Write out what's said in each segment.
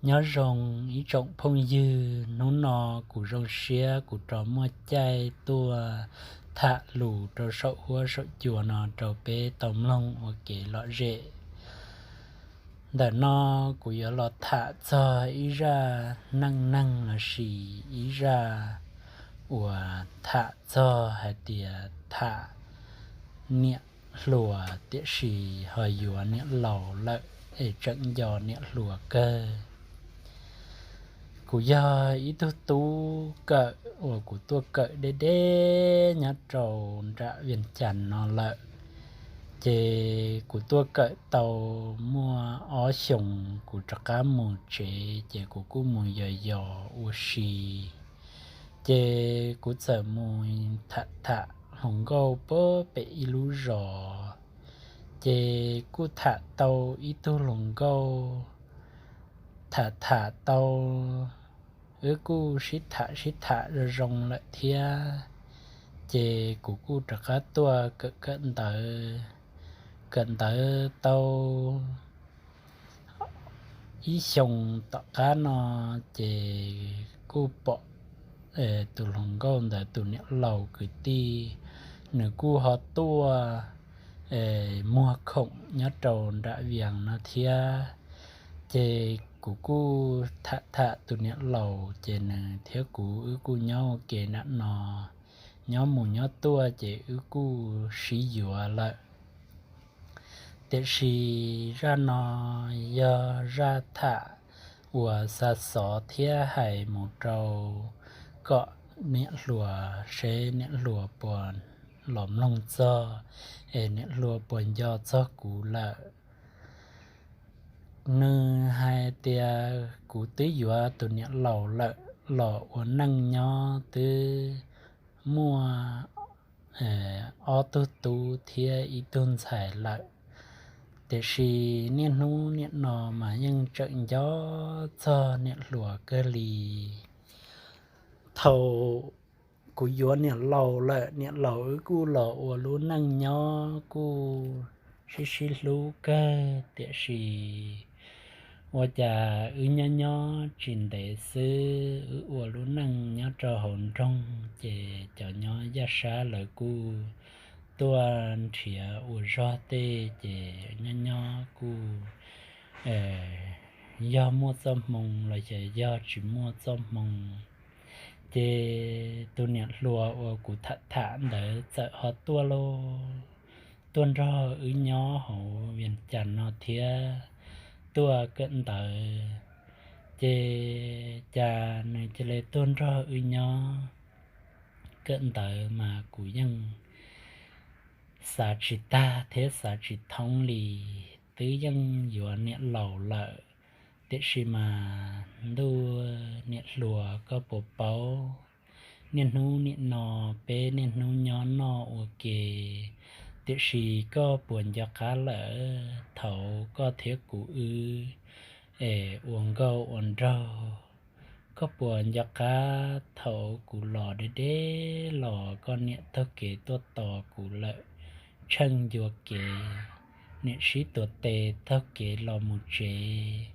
Nyob zoo ib tsoom phooj ywg, hnub no kuv zoo siab kuv rov muaj caij tuaj tham lus rau saum huab saum cua no rau peb tau mloog ua kev lom zem. Ntawm no kuv yuav los tham txog ib zaj neej neeg lossis ib zaj uas tham txog hais tias tham niam hluas tiam sis ho yuav niam laus lawm es tseem nco niam hluas kawg. Kuv yog ib tug tub kawm uas kuv tuaj kawm deb deb nyob rau nram Vias Cas no lawm. Ces kuv tuaj kawm tau muaj ob xyoos kuv rov qab mus tsev, ces kuv kuj mus yos yos ua si. Ces kuv txawm mus tham tham hluas nkauj pem ib lub zos, ces kuj tham tau ib tug hluas nkauj. Tham tham tau, wb kuj sib tham sib tham zoo zoo lawm thiab, ces kuv kuj rov qab tuaj kawm kawm ntawv. Kawm ntawv tau ib xyoos tom qab no, ces kuj pom tus hluas nkauj ntawd tus niam laus kwv tij, nws kuj ho tuaj muag khoom nyob rau nram Vias no thiab. Ces kuv kuj tham tham tus niam laus, ces nws thiab kuv wb kuj nyob ua ke nram no, nyob mus nyob tuaj ces wb kuj sib yuav lawm. Tiam sis zaj no yog zaj tham uas xa xov thiab hais mus rau kom niam hluas, seb niam hluas puas los mloog txog, es niam hluas puas nco txog kuv lawm. Nws hais tias kuv twb yuav tus niam laus lawm los ua neej nyob twb muaj ob tug tub thiab ib tug ntxhais lawm. Tiam sis niaj hnub niam no mas yeej tseem nco txog niam hluas kawg li. Thaum kuv yuav niam laus lawm, niam laus wb kuj los ua lub neej nyob kuj sib sib hlub kawg, tiam sis ua cas wb nyob nyob tsis ntev xwb, wb ua lub neej nyob rau hauv nroog, ces cov nyob yaj sab lawv kuj tuaj nrhiav ua zog tej, ces nyob nyob kuj yog muaj txoj hmoo los xyov yog tsis muaj txoj hmoo, ces tus niam hluas uas kuv tham tham ntawd txawm ho tuaj lauj, tuaj nrog wb nyob hauv Vias Cas no thiab, tuaj kawm ntawv. Ces cas nws cia li tuaj nrog wb nyob kawm ntawv mas kuv yeej xav tsis tag thiab xav tsis thoob li. Twb yeej yuav niam laus lawm, tiam sis mas ntuj, niam hluas koj puas paub, niaj hnub niam no peb niaj hnub nyob noj ua ke, tiam sis koj puas nco qab lawm thaum koj thiab kuv wb es ua nkauj ua nraug? Koj puas nco qab thaum kuv los deb deb los koj niam taug kev tuaj tos kuv lawm, tsheej ncua kev, niam sib tuav tes taug kev los mus tsev,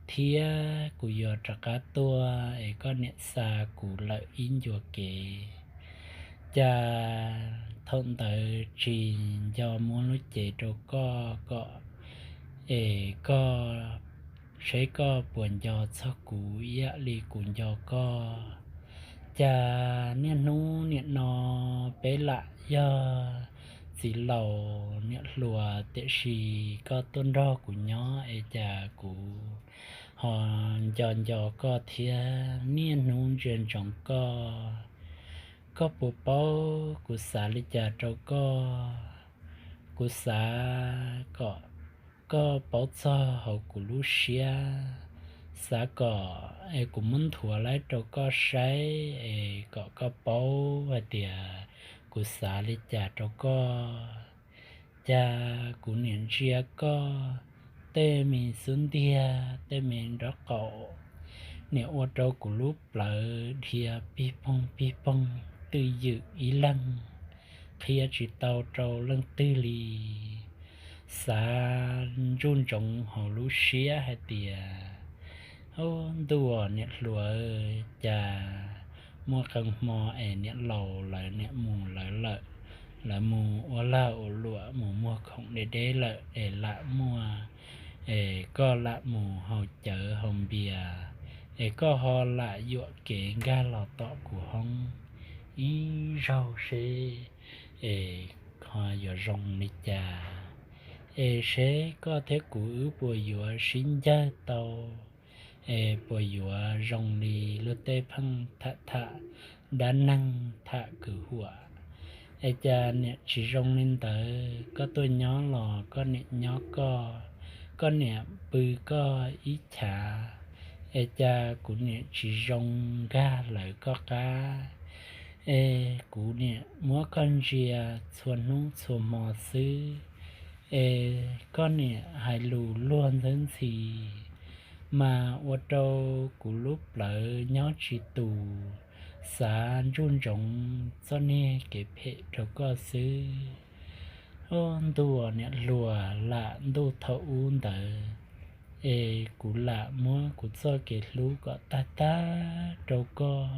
thiab kuv yuav rov qab tuaj es koj niam xa kuv lawm ib ncua kev? Cas thaum ntawd tsis nco muab lub cev rau koj kom es koj, seb koj puas nco txog kuv ib yam li kuv nco koj? Cas niaj hnub niam no peb lam yog txiv laus niam hluas, tiam sis koj tuaj nrog kuv nyob es cas kuv ho nco nco koj thiab niaj hnub ntsia ntsoov koj? Koj puas paub kuv xav li cas rau koj? Kuv xav kom koj paub txog hauv kuv lub siab, xav kom es kuv muab nthuav lawm rau koj saib es kom koj paub hais tias kuv xav li cas rau koj. Cas kuv niam ntsia koj tej me xub ntiag tej me nraub qaum, niam ua rau kuv lub plawv dhia pig poog pig poog, twj ywm ib leeg, qhia tsis tau rau leej twg li. Xav ntsuj ntsoov hauv lub siab hais tias Ub, ntuj niam hluas, cas muaj qee hmo es niam laus lawv niam mus lawv lawm, lawv mus ua lag ua luam mus muag khoom deb deb lawm es lam muaj, es koj lam mus haus cawv haus npias, es koj ho lam yuam kev nkag los tom kuv hoob ib zaug seb es ho yuav zoo li cas, es seb koj thiab kuv wb puas yuav sib ncawg tau, es puas yuav zoo li luag tej pheej tham tham dab neeg tham kwv huam. Es cas niam tsis zoo li ntawd, koj tuaj nyob los koj niam nyob koj, koj niam pw koj ib chav, es cas kuv niam tsis zoo nkag lawv koj qab. Es kuv niam muab koj ntsia txhua hnub txhua hmo xwb, es koj niam hais lus luag ntxhwb ntxhi, mas ua rau kuv lub plawv nyob tsis tus, xav ntsuj ntsoov txoj niag kev phem rau koj xwb. Ub, ntuj niam hluas, lam ntuj thaum ub ntawd, es kuv lam muab kuv txoj kev hlub kom tag tag rau koj.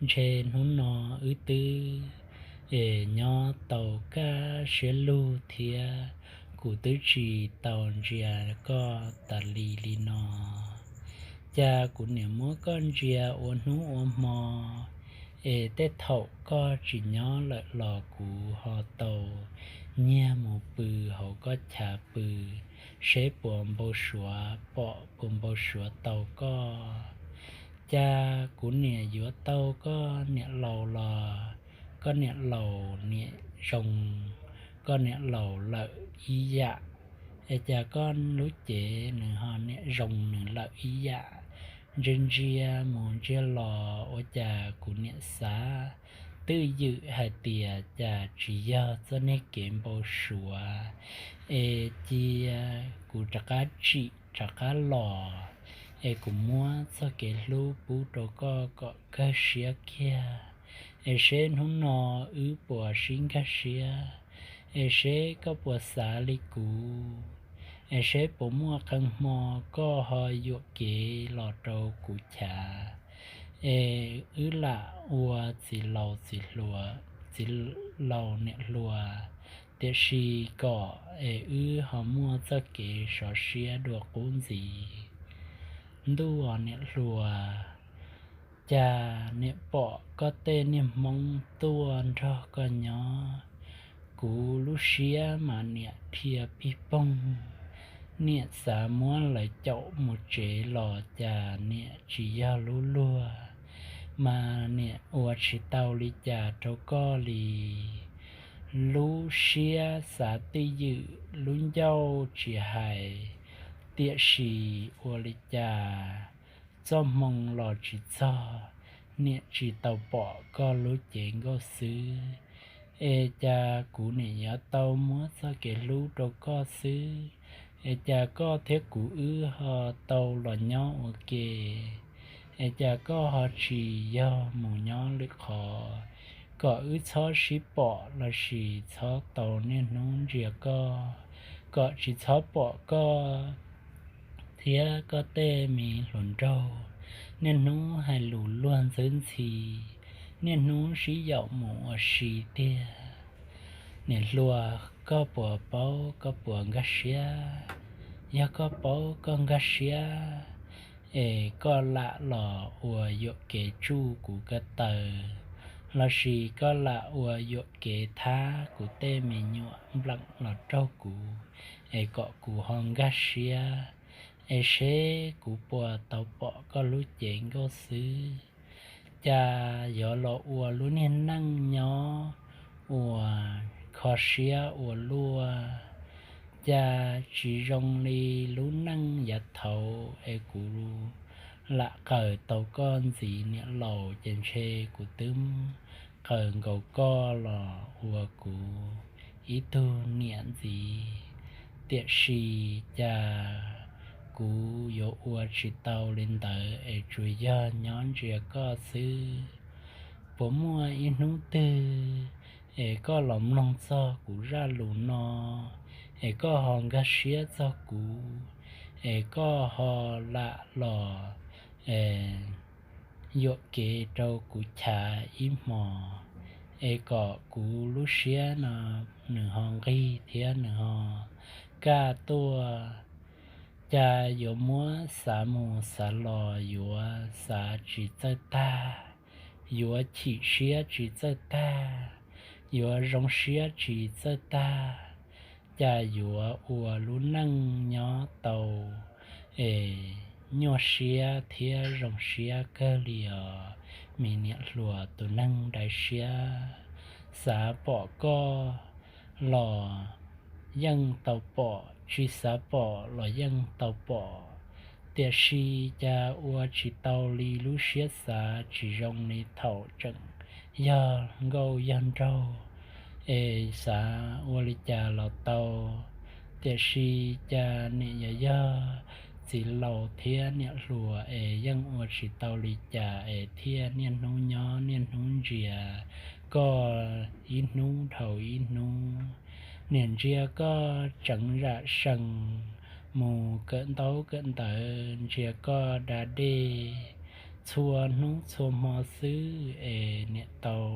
Ntshe hnub no wb twb es nyob tau kaj siab lug thiab, kuv twb tsis tau ntsia koj tas li li no. Cas kuv niam muab koj ntsia ua hnub ua hmo, es tej thaum koj tsis nyob lawm los kuv ho tau nyiag mus pw hauv koj chav pw, seb puas npau suav, pom puas npau suav tau koj. Cas kuv niam yuav tau koj niam laus los koj niam laus niam zoo koj niam laus lawm ib yam, es cas koj lub cev nws ho niam zoo nws lawm ib yam. Ntsia ntsia mus ntsia los ua cas kuv niam xav twj ywm hais tias cas tsis yog txoj niag kev npau suav, es cia kuv rov qab tsim rov qab los, es kuv muab txoj kev hlub pub rau koj kom kawg siab kiag, es seb hnub no wb puas sib nkag siab, es seb koj puas xav li kuv, es seb puas muaj qee hmo koj ho yuam kev los rau kuv chav, es wb lam ua txiv laus txiv hluas, txiv laus niam hluas, tiam sis kom es wb ho muaj txoj kev sov siab dua qub ntxiv. Ntuj niam hluas, cas niam pom koj tej niag hmoob tuaj nrog koj nyob, kuv lub siab mas niam dhia pig poog, niam xav muab lawv caum mus tsev los cas niam tsis yog lub luag, mas niam ua tsis tau li cas rau koj li. Lub siab xav twj ywm lub ncauj tsis hais, tiam sis ua li cas txoj hmoo los tsis txog, niam tsis tau pom koj lub cev nkauj xwb. Es cas kuv niam yuav tau muab txoj kev hlub rau koj xwb, es cas koj thiab kuv wb ho tau los nyob ua ke, es cas koj ho tsis yog mus nyob lwm qhov, kom wb txhob sib pom lossis txhob tau niaj hnub ntsia koj, kom tsis txhob pom koj thiab koj tej me hluas nraug niaj hnub hais lus luag ntxhwb ntxhi, niaj hnub sib yaum mus ua si tiag. Niam hluas, koj puas paub koj puas nkag siab? Yog koj paub koj nkag siab, es koj lam los ua yuam kev tsuj kuv ko taw, lossis koj lam ua yuam kev thab kuv tej me nyuam npleem los raug kuv, es kom kuv ho nkag siab, es seb kuv puas tau pom koj lub cev nkauj xwb. Cas yuav los ua lub niag neej nyob uas kho siab ua luaj, cas tsis zoo li lub neej yav thaud es kuv lam qaws tau koj ntxiv niam laus, ces ntshe kuv twb qaws nkaus koj los ua kuv ib tug niam ntxiv. Tiam sis cas kuv yuav ua tsis tau li ntawd es tsuas yog nyob ntsia koj xwb. Puas muaj ib hnub twg es koj los mloog txog kuv zaj lus no, es koj ho nkag siab txog kuv, es koj ho lam los yuam kev rau kuv chav ib hmos, es kom kuv lub siab no nws ho nqig thiab nws ho kaj tuaj. Cas yuav muab xav mus xav los yuav xav tsis txawj tag, yuav chim siab tsis txawj tag, yuav zoo siab tsis txawj tag. Cas yuav ua lub neej nyob tau es nyuaj siab thiab zoo siab kawg li os, me niam hluas tus neeg dai siab. Xav pom koj los yeej tau pom, tsis xav pom los yeej tau pom, tiam sis cas ua tsis tau li lub siab xav, tsis zoo li thaum tseem yog nkauj yog nraug, es xav ua li cas los tau. Tiam sis cas nim yog yog txiv laus thiab niam hluas es yeej ua tsis tau li cas es thiaj niaj hnub nyob niaj hnub ntsia koj ib hnub dhau ib hnub. Niam ntsia koj tseev zam sees, mus kawm ntaub kawm ntawv, ntsia koj da dej txhua hnub txhua hmo xwb es niam tau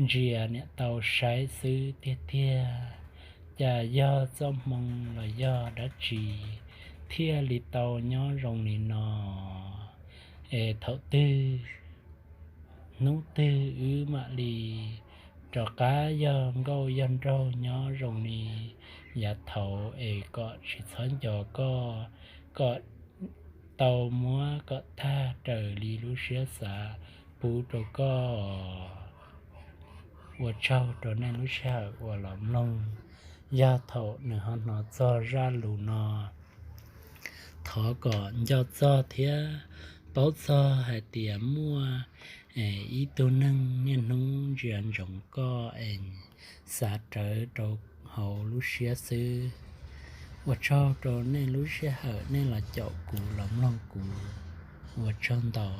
ntsia niam tau saib xwb tiag tiag. Cas yog txoj hmoo los yog dab tsi thiaj li tau nyob zoo li no? Es thaum twg hnub twg wb mam li rov qab yog nkauj yog nraug nyob zoo li yav thaud es kom tsis txhob nco koj, kom tau muab kom tag raws li lub siab xav pub rau koj. Ua tsaug rau nej lub sij hawm uas los mloog. Yog thaum nws ho hnov txog zaj lus no, thov kom nco txog thiab paub txog hais tias muaj ib tug neeg niaj hnub ntsia ntsoov koj es xav rawv rau hauv lub siab xwb. Ua tsaug rau nej lub sij hawm nej los caum kuv los mloog kuv. Ua tsaug ntau.